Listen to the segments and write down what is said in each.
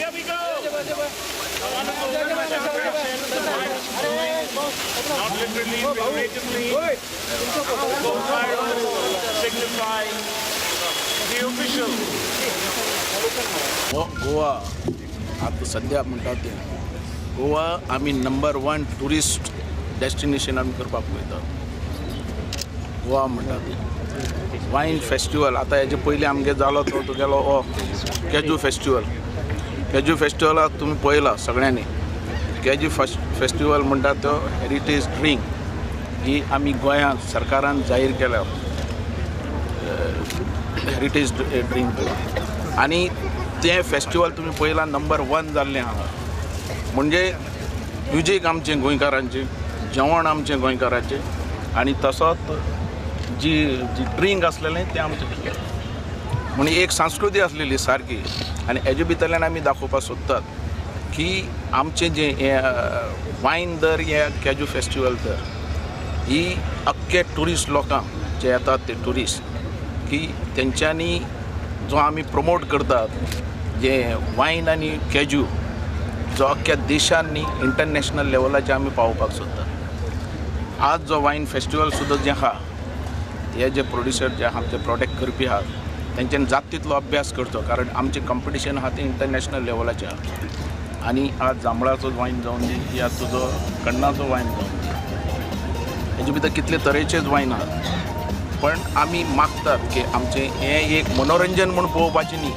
Here we go. Wonderful celebration. Not literally, figuratively. Go viral, signifying the official. Goa आतां सद्या म्हणटा तें गोवा आमी नंबर वन ट्युरिस्ट डेस्टिनेशन आमी करपाक पळयता. गोवा म्हणटा तें वायन फेस्टिवल आतां हेजे पयलीं आमगे जालो तो तुगेलो हो केजू फेस्टिवल. केजू फेस्टिवलाक तुमी पळयला सगळ्यांनी. केजू फेस्टिवल म्हणटा तो हेरिटेज ड्रींक ही आमी गोंयांत सरकारान जाहीर केल्या हेरिटेज ड्रींक. आनी तें फेस्टिवल तुमी पळयलां नंबर वन जाल्लें हांगा. म्हणजे म्युजीक आमचें गोंयकारांचें, जेवण आमचें गोंयकारांचें आनी तसोच जी जी ड्रींक आसलेलें तें आमचें. म्हणजे एक संस्कृती आसलेली सारकी. आनी हेजे भितरल्यान आमी दाखोवपाक सोदतात की आमचें जें हें वायन दर हे केजू फेस्टिवल दर ही अख्खे ट्युरिस्ट लोकांक जे येतात ते ट्युरिस्ट की तेंच्यांनी जो आमी प्रमोट करतात जे वायन आनी केजू जो अख्ख्या देशान न्ही इंटरनॅशनल लेवलाचेर आमी पावोवपाक सोदतात. आज जो वायन फेस्टिवल सुद्दां जें आहा हे जे प्रोड्युसर जे आहा ते प्रोडक्ट करपी आहात तेंच्यांनी जाता तितलो अभ्यास करचो, कारण आमचें कंपिटिशन आहा तें इंटरनॅशनल लेवलाचें आहा. आनी आज जांबळाचो वायन जावन दी या तुजो कण्णाचो वायन जावन दी, हेजे भितर कितले तरेचेच वायन आहात. पण आमी मागतात की आमचें हें एक मनोरंजन म्हूण पळोवपाचें न्ही,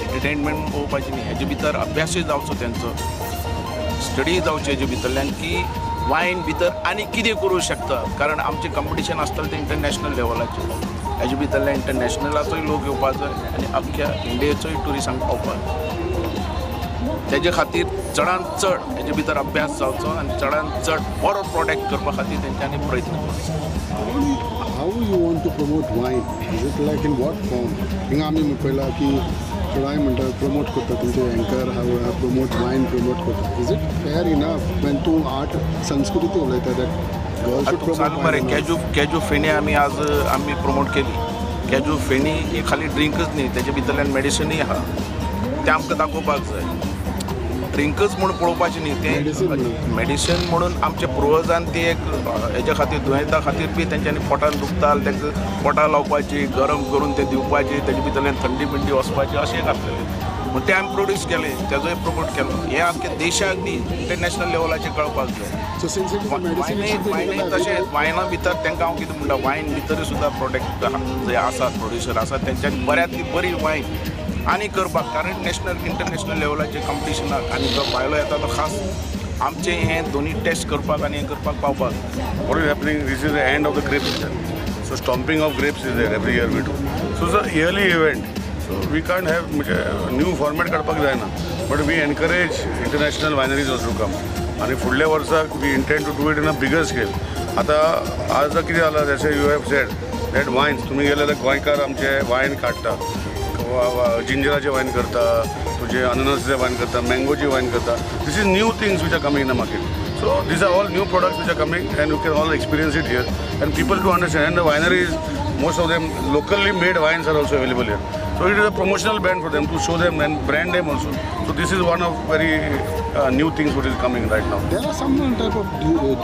एंटरटेनमेंट म्हूण पळोवपाचें न्ही, हेजे भितर अभ्यासूय जावचो, तेंचो स्टडी जावची हेजे भितरल्यान की वायन भितर आनी कितें करूं शकता. कारण आमचें कंपिटिशन आसतलें तें इंटरनॅशनल लेवलाचेर. हेजे भितरल्यान इंटरनॅशनलाचोय लोक येवपाचो आनी अख्ख्या इंडियेचोय ट्युरिस्टांक पावपाक. तेजे खातीर चडान चड हेजे भितर अभ्यास जावचो आनी चडान चड बरो प्रोडक्ट करपा खातीर तेंच्यांनी प्रयत्न करचो. How you want to promote wine? Is it like in what form? हिंगा आमी पळयला की थोडाय म्हणटा प्रमोट करता तुमचे एंकर हा प्रमोट वायन प्रमोट करता. Is it fair enough when तूं आर्ट संस्कृती उलयता that girl should चालू मरे प्रमोट? केजू केजू फेणी आमी आज आमी प्रमोट केली. केजू फेणी ही खाली ड्रिंकच न्ही, तेजे भितरल्यान मेडिसिनूय आहा, तें आमकां दाखोवपाक जाय. ड्रिंकच म्हूण पळोवपाचें न्ही, Medicine तें म्हणून. मेडिसीन म्हणून आमच्या पुर्वजान ती एक हेज्या खातीर दुयेंता खातीर बी तेंच्यांनी पोटान दुखता तांकां पोटा लावपाची, गरम करून तें दिवपाची, तेजे भितरल्यान थंडी बिंडी वचपाची अशें एक आसलेलें. म्हण तें आमी प्रोड्यूस केलें, तेजोय प्रमोट केलो. हें आमच्या देशाक न्ही इंटरनॅशनल लेवलाचेर कळपाक जाय. So since it is medicine वायनय वायनय तशें वायना भितर तांकां हांव कितें म्हणटा, वायन भितर सुद्दां प्रोडक्ट जे आसात प्रोड्युसर आसात तेंच्यांनी बऱ्यांतली बरी वायन आनी करपाक, कारण नॅशनल इंटरनॅशनल लेवलाचेर कंपिटिशनाक आनी जो भायलो येता तो खास आमचें हें दोनी टेस्ट करपाक आनी हें करपाक पावपाक. What is happening, this is the end of the grape season. So stomping of grapes is there every year we do. So it's a yearly event. So we can't have म्हणजे new format काडपाक जायना, but we encourage international wineries also come. आनी फुडल्या वर्साक we intend to do it in a bigger scale. आतां आज कितें जालां, जशें you have said that wines, तुमी गेले जाल्यार गोंयकार आमचे वायन काडटा, जिंजराचे वायन करता, तुजे अननसचे वायन करता, मँगोची वायन करता. This is new things which are coming in the market. So these are all new products which are coming and you can all experience it here and people to understand. And the wineries, most of them locally made wines are also available here. So it is a promotional brand for them to show them and brand them also. So this is one of very new things what is coming right now. There are some type of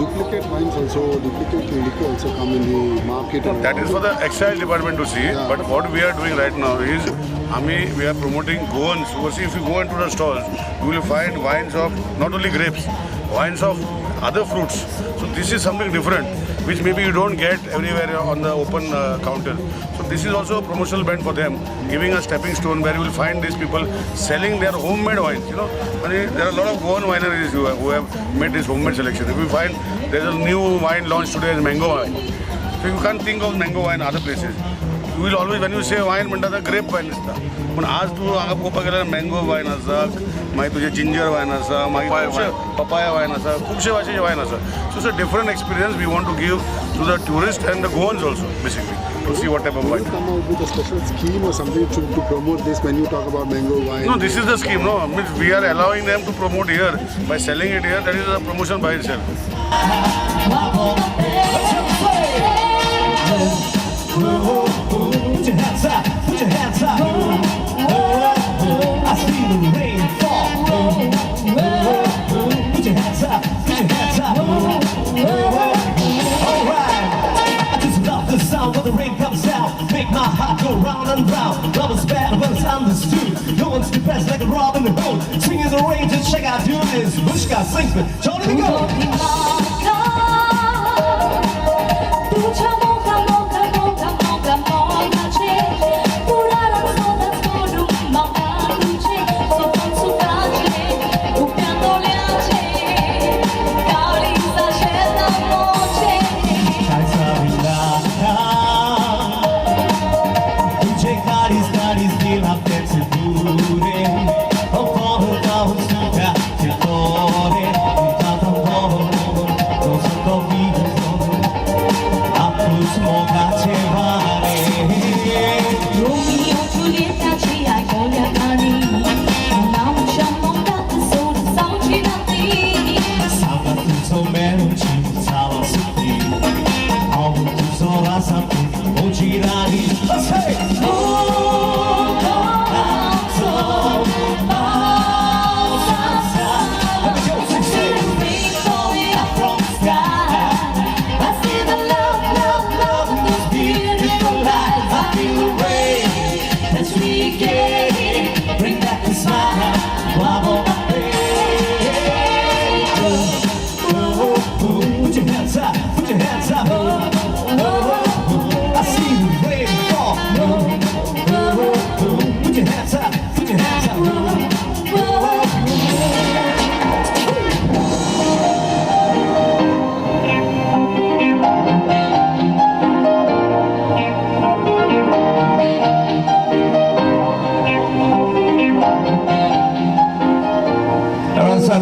duplicate wines also, duplicate liquor also come in the market. And That is for the excise department to see. Yeah. But what we are doing right now is, I we are promoting Goans. So see, if you go into the stalls, you will find wines of not only grapes, wines of other fruits. So this is something different, which maybe you don't get everywhere on the open counter. So this is also a promotional brand for them, giving a stepping stone where you will find these people selling their homemade wines. You know, and there are a lot of Goan wineries who have made this homemade selection. If you find there is a new wine launched today, is mango wine. So you can't think of mango wine other places. You will always, when you say wine, म्हणटा तर grep वायन दिसता. पूण आज तूं हांगा पळोवपाक गेल्यार mango वायन आसा, मागीर तुजें जिंजर वायन आसा, मागीर खुबशे पपाया वायन आसा, खुबशे भाशेचे वायन आसा. So it's a different experience we want to give to the tourist and the Goans also basically to see what type of Will wine. you come out with a special scheme or something to promote this when you talk about mango wine? No, this is the scheme. No, means we are allowing them to promote here by selling it here. That is a promotion by itself. Put your hands up, put your hands up. I see the rain fall. rain comes down, make my heart go round and round. Love is bad when it's understood. No one's depressed like a Robin Hood. Singing the rain, just check out do this. Bushka sings with Johnny go.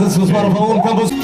This was one of our own compositions.